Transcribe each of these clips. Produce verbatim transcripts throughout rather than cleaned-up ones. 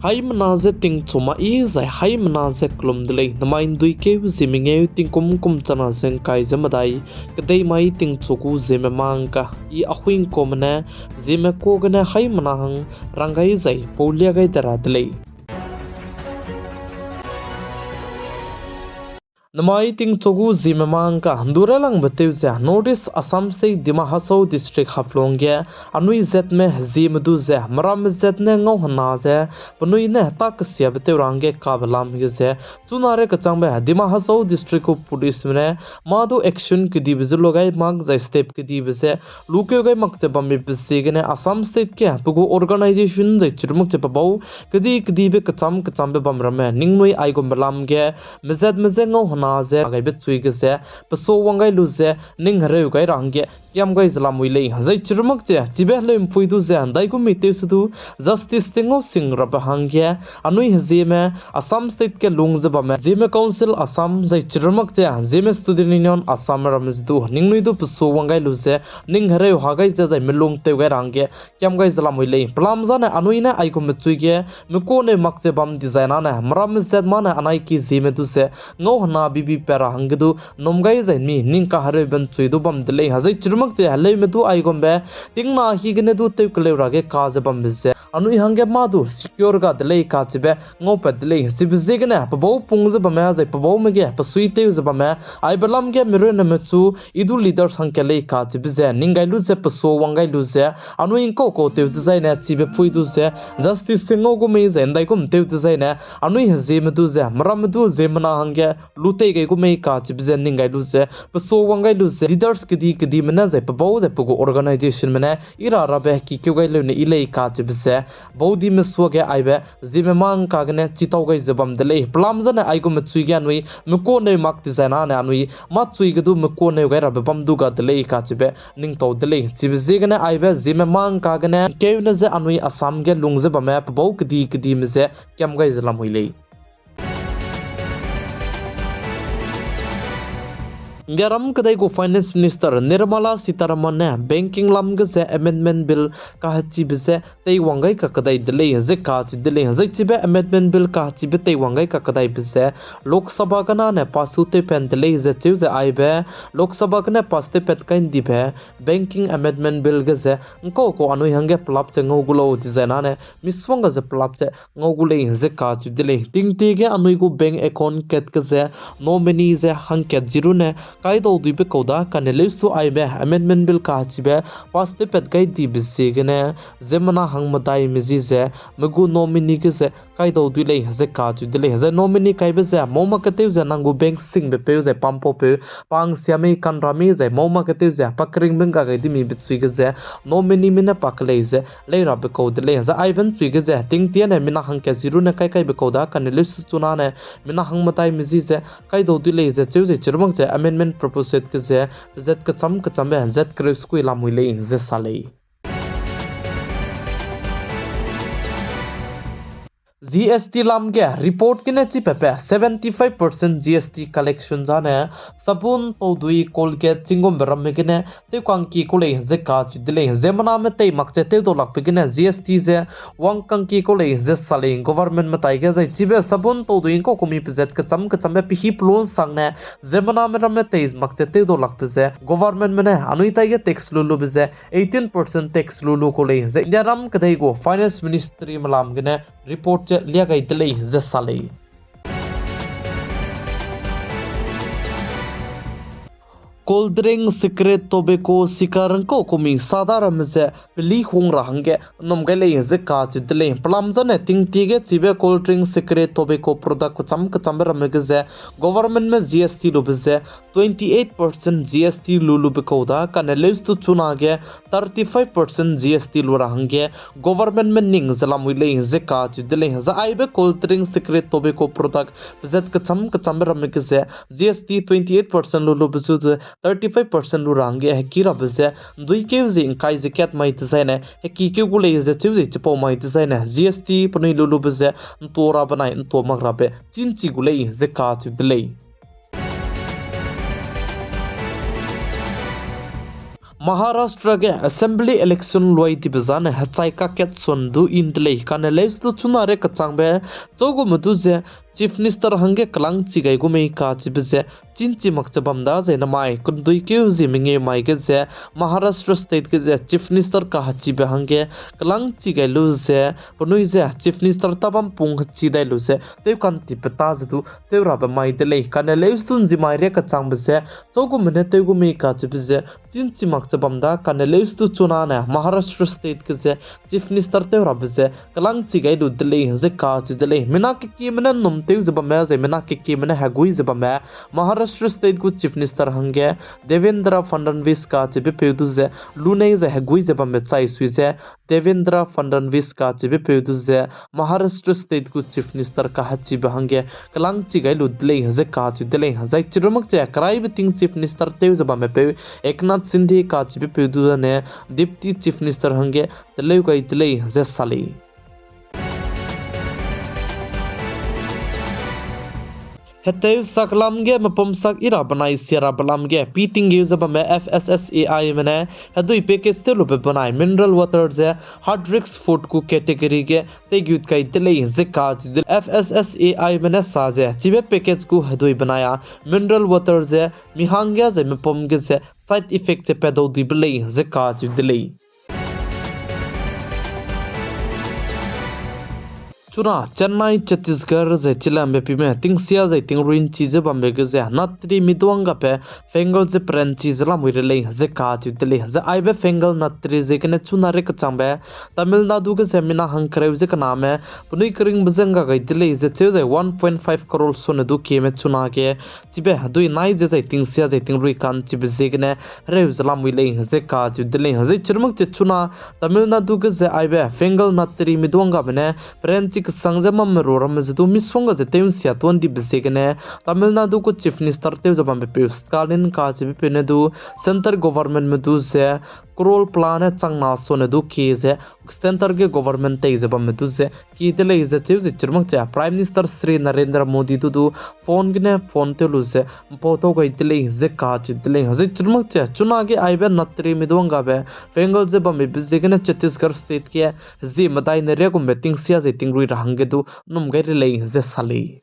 Haimena ze tingchu ma i zai haimena ze kelum de lei. Namai ’nduikeu Zeme ngeu tingkum kum chana ze ’ngkai ze medai, kedei mai tingchu gu Zeme mangka i Ahuingkuame ne Zeme ka gene haimena hang rang gai zai pau lia gai de ra de lei. Namai tingchu gu Zeme mangka ’ndu railangbe tew ze North East Assam State Dima Hasao District Haflong ge anui zatme Zeme du ze meramme zat ne ngau hena ze penui ne ta kesiabe tew ra hangge kabe lam ge ze chuna re kechangbe Dima Hasao District gu policeme ne mâ du action kedibe ze lu gai mak zai step kedibe ze lukeu gai mak ze bambe ziegene Assam State ge pe gu organisation zai chirumak ze pe bau kedi kedibe kecham kechambe bam ramme ningnui aigumbe lam ge mezatme je ngau hena ze gaibe chui ge ze pe suawang gai lu ze ning hereu gai ra hangge kiam gai ze lamui lei. Zai chirumak ze chibe heleu'mpui du ze ’ndaigum mi tewse du justice te ngau sing rabe hangge anui Zeme Assam State ge lung ze bamme Zeme Council Assam zai chirumak ze Zeme Student Union Assam ramme ze du ningnui du pe suawang gai lu ze ning hereu ha gai ze zai melung tew gai ra hangge kiam gai ze lamui lei. Pelam zane anui ne aigumbe chui ge mekuaneu mak ze bam dizai nane meramme zat mâ ne anai ki Zeme du ze ngau hena bibi pat ra hangge du num gai zai mi ning kahereube ’nchui du bam de lei. Zai chirumak ze heleume du aigumbe tingna hi gene du tew keleu ra ge ka ze bambe ze anui hangge mâ du secure ga de lei kacheube ngaupat de lei. Chibe ziegene pe bau pung ze bamme zai pe baume ge pe suitew ze bamme aibe lam ge meruneme chu i du leaders hangkat lei kacheube ze ning gai lu ze pe suawang gai lu ze anui ’ngkau kau tew dezaine chibe pui du ze justice te ngau gu mei zai ’ndaigum tew dezaine anui Zeme du ze meramme du ziemmena hangge lu tei gai gu mei kacheube ze ning gai lu ze pe suawang gai lu ze leaders kedi kedime ne zai pe bau zai pe gu organizationme ne i ra rabe hekikeu gai leu ne i lei kacheube ze baudime suage aibe Zeme mangka gene chitau gai ze bam de lei. Pelam zane aigumbe chui ge anui mekuaneu mak dizai nane anui mâ chui ge du mekuaneu gai rabe bam du ga de lei kacheube ning tau de lei. Chibe ziegene aibe Zeme mangka gene ’ngkeune je anui Assam ge lung ze bamme pe bau kedi kedime je kiam gai ze lamui lei. Indiaram kedei gu Finance Minister Nirmala Sitharaman ne banking lam ge ze amendment bill kahechibe ze teiwang gai kakadai de lei ze kacheu de lei. Zai chibe amendment bill kahechibe teiwang gai kakadaibe ze Lok Sabha gene pass tewpat de lei ze cheu ze aibe Lok Sabha gene pass tewpat kai ’ndibe banking amendment bill ge ze ’ngkau kau anui hangge pelap ze ngau gu lau dizai nane misongga ze pelap ze ngau gu lei ze kacheu de lei. Tingtie ge anui gu bank account kat ge ze nominee ze hangkat zirune kaidau duibe kau da kane leustu aibe amendment bill kahechibe pass tewpat gai dibe ziegene ziemmena hangmedaime ji ze me gu nominee ge ze kaidau dui lei ze kacheu de lei. Zai nominee kaibe ze mau mak ketew ze nang gu bank singbe peu zai pampaupeu, pa hangsia mei kanra mei zai mau mak ketew ze pa keringbe ’ngga gai dimi bechui ge ze nominee me ne pa kelei ze lei rabe kau de lei. Zai aibe ’nchui ge ze tingtie ne mina hangkat zirune kai kaibe kau da kane leustu chunane mina hangmedaime ji ze kaidau dui lei ze cheu ze chirumak ze amendment proposed ge ze zat kecham kechambe zat kereu sekui lamui lei ze sa lei. G S T lam ge report gene chipatbe seventy five percent G S T collection zane sabun, taudui, Colgate, chingumbe ramme gene tewkangki ku lei ze kacheu de lei. Ziemmename tei mak ze tewdau lakbe gene G S T ze wangkangki ku lei ze sa lei. Government metai ge zai chibe sabun, taudui, ’ngkau kumi pezat kecham kechambe pehî pelun sangne ziemmename ramme tei mak ze tewdau lakbe ze governmentme ne anui taige tax lu lube ze eighteen percent tax lu lu ku lei ze Indiaram kedei gu Finance Ministryme lam gene report ze lia gai de lei ze sa lei. Cold drink, cigarette, tobacco, cigar ’ngkau kumi sada ramme ze peli hung ra hangge ’nnum gai lei ze kacheu de lei. Pelam zane tingtie ge chibe cold drink, cigarette, tobacco product kecham kechambe ramme ge ze governmentme G S T lube ze twenty eight percent G S T lu lube kau da kane leustu chunage thirty five percent G S T lu ra hangge governmentme ning ze lamui lei ze kacheu de lei. Zai aibe cold drink, cigarette, tobacco product pezat kecham kechambe ramme ge ze G S T twenty eight percent lu lube zu ze thirty five percent lu ra hangge heki rabe ze ’nduikeu ze ’ngkai ze kat mai dezaine hekikeu gu lei ze cheu ze chipau mai dezaine G S T penui lu lube ze ’ntua ra benai ’ntua mak rabe chînchi gu lei ze kacheu de lei. Maharashtra ge assembly election luai dibe zane hechai kakat suan du in de lei, kane leuse du chuna re kechangbe chau gume du ze Chief Minister hangge kelang chi gai gu mei kachibe ze chin chi mak ze bam da zai namai kunduikeu zie mengeu mai ge ze Maharashtra state ge ze Chief Minister kahechibe hangge kelang chi gai lu ze penui ze Chief Minister tabam pung hechi dai lu ze tew kantibe ta ze du tew rabe mai de lei, kane leuse du nzi mai re kechangbe ze chau gume ne tew gu mei kachibe ze chin chi mak ze bam da, kane leuse du chuna ne Maharashtra state ge ze Chief Minister tew rabe ze kelang chi gai lu de lei ze kacheu de lei. Mina kekieme ne nnum tew ze bamme zai mina kekieme ne hegui ze bamme Maharashtra state gu Chief Minister hangge Devendra Fadnavis kacheube peu du ze lunei zai hegui ze bambe chai sui ze Devendra Fadnavis kacheube peu du ze Maharashtra state gu Chief Minister kahechibe hangge kelang chi gai lu de lei ze kacheu de lei. Zai chirumak che keraibe ting Chief Minister tew ze bamme peu Eknath Shinde kacheube peu du zane Deputy Chief Minister hangge teleu gai de lei ze sa lei. Heteu sak lam ge mepum sak i ra benai sia rabe lam ge pi tinggeu ze bamme F S S A I me ne hedui package tew lube benai mineral water ze hard risk food gu category ge teigut kai de lei ze kacheu de lei. F S S A I me ne sa ze chibe package gu hedui benai a mineral water ze mi hangge zai mepum ge ze side effect ze padau duibe lei ze kacheu de lei. Chuna Chennai, Chhattisgarh zai chilambe pime tingsia zai tingrui nchi ze bambe ge ze natri miduang gabe fungal ze peranchi ze lamui re lei ze kacheu de lei. Ze aibe fungal natri ziegene chuna re kechangbe Tamil Nadu ge ze mina hangkereu ze kename penui keringbe ze ngga gai de lei ze cheu zai one point five crore sone du kieme chuna ge chibe hedui nai ze zai tingsia zai tingrui kan chibe ziegene hereu ze lamui lei ze kacheu de lei. Zai chirumak che chuna Tamil Nadu ge ze aibe fungal natri miduang gabe ne peranchi kesang ze mamme ru ramme ze du misongga ze tew nsia tuan dibe ziegene Tamil Nadu gu Chief Minister tew ze bambe peu Stalin kacheube peu ne du centre government me du ze crore plan ne changna sone du kie ze centre ge government tei ze bamme du ze kie de lei ze cheu ze chirumak che Prime Minister Shri Narendra Modi du du phone gene phone tew lu ze mpau tau gai de lei ze kacheu de lei. Zai chirumak che chuna ge aibe natri miduang gabe fungal ze bambe ziegene Chhattisgarh state ge zie medai ne riagumbe tingsia zai tingrui ra hangge du nnum gai re lei ze sa lei.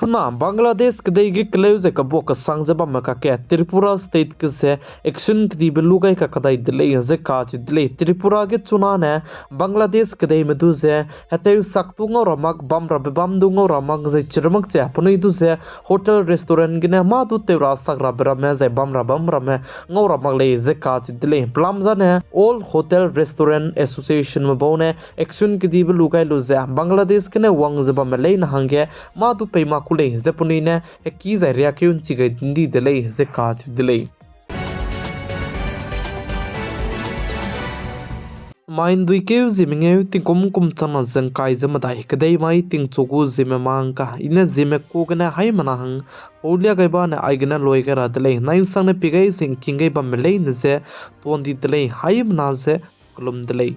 Chuna Bangladesh kedei ge keleu ze kebuak kesang ze bamme kakge Tripura state ge ze action kedibe lu gai kakadai de lei ze kacheu de lei. Tripura ge chuna ne Bangladesh kedeime du ze heteu sak du ngau ra mak, bam rabe bam du ngau ra mak zai chirumak che penui du ze hotel restaurant gene mâ du tew ra sak rabe ramme zai bam ra bam ramme ngau ra mak lei ze kacheu de lei. Pelam zane All Hotel Restaurant Association me bau ne action kedibe lu gai lu ze Bangladesh gene wang ze bamme leine hangge mâ du pei mak ku lei ze penui ne heki zai riakeu nchi gai ndi de lei ze kacheu de lei. Mai nduikeu ziemmengeu tingkum kum changna ze ngkai ze medai kedei mai tingchu gu ziemme mang ka i ne ziemme ku gene haimena hang paulia gai ba ne aigene lui gai ra de lei. Naisangne pie gai ze ngking gai bamme leine ze tuan di de lei, haimena ze kelum de lei.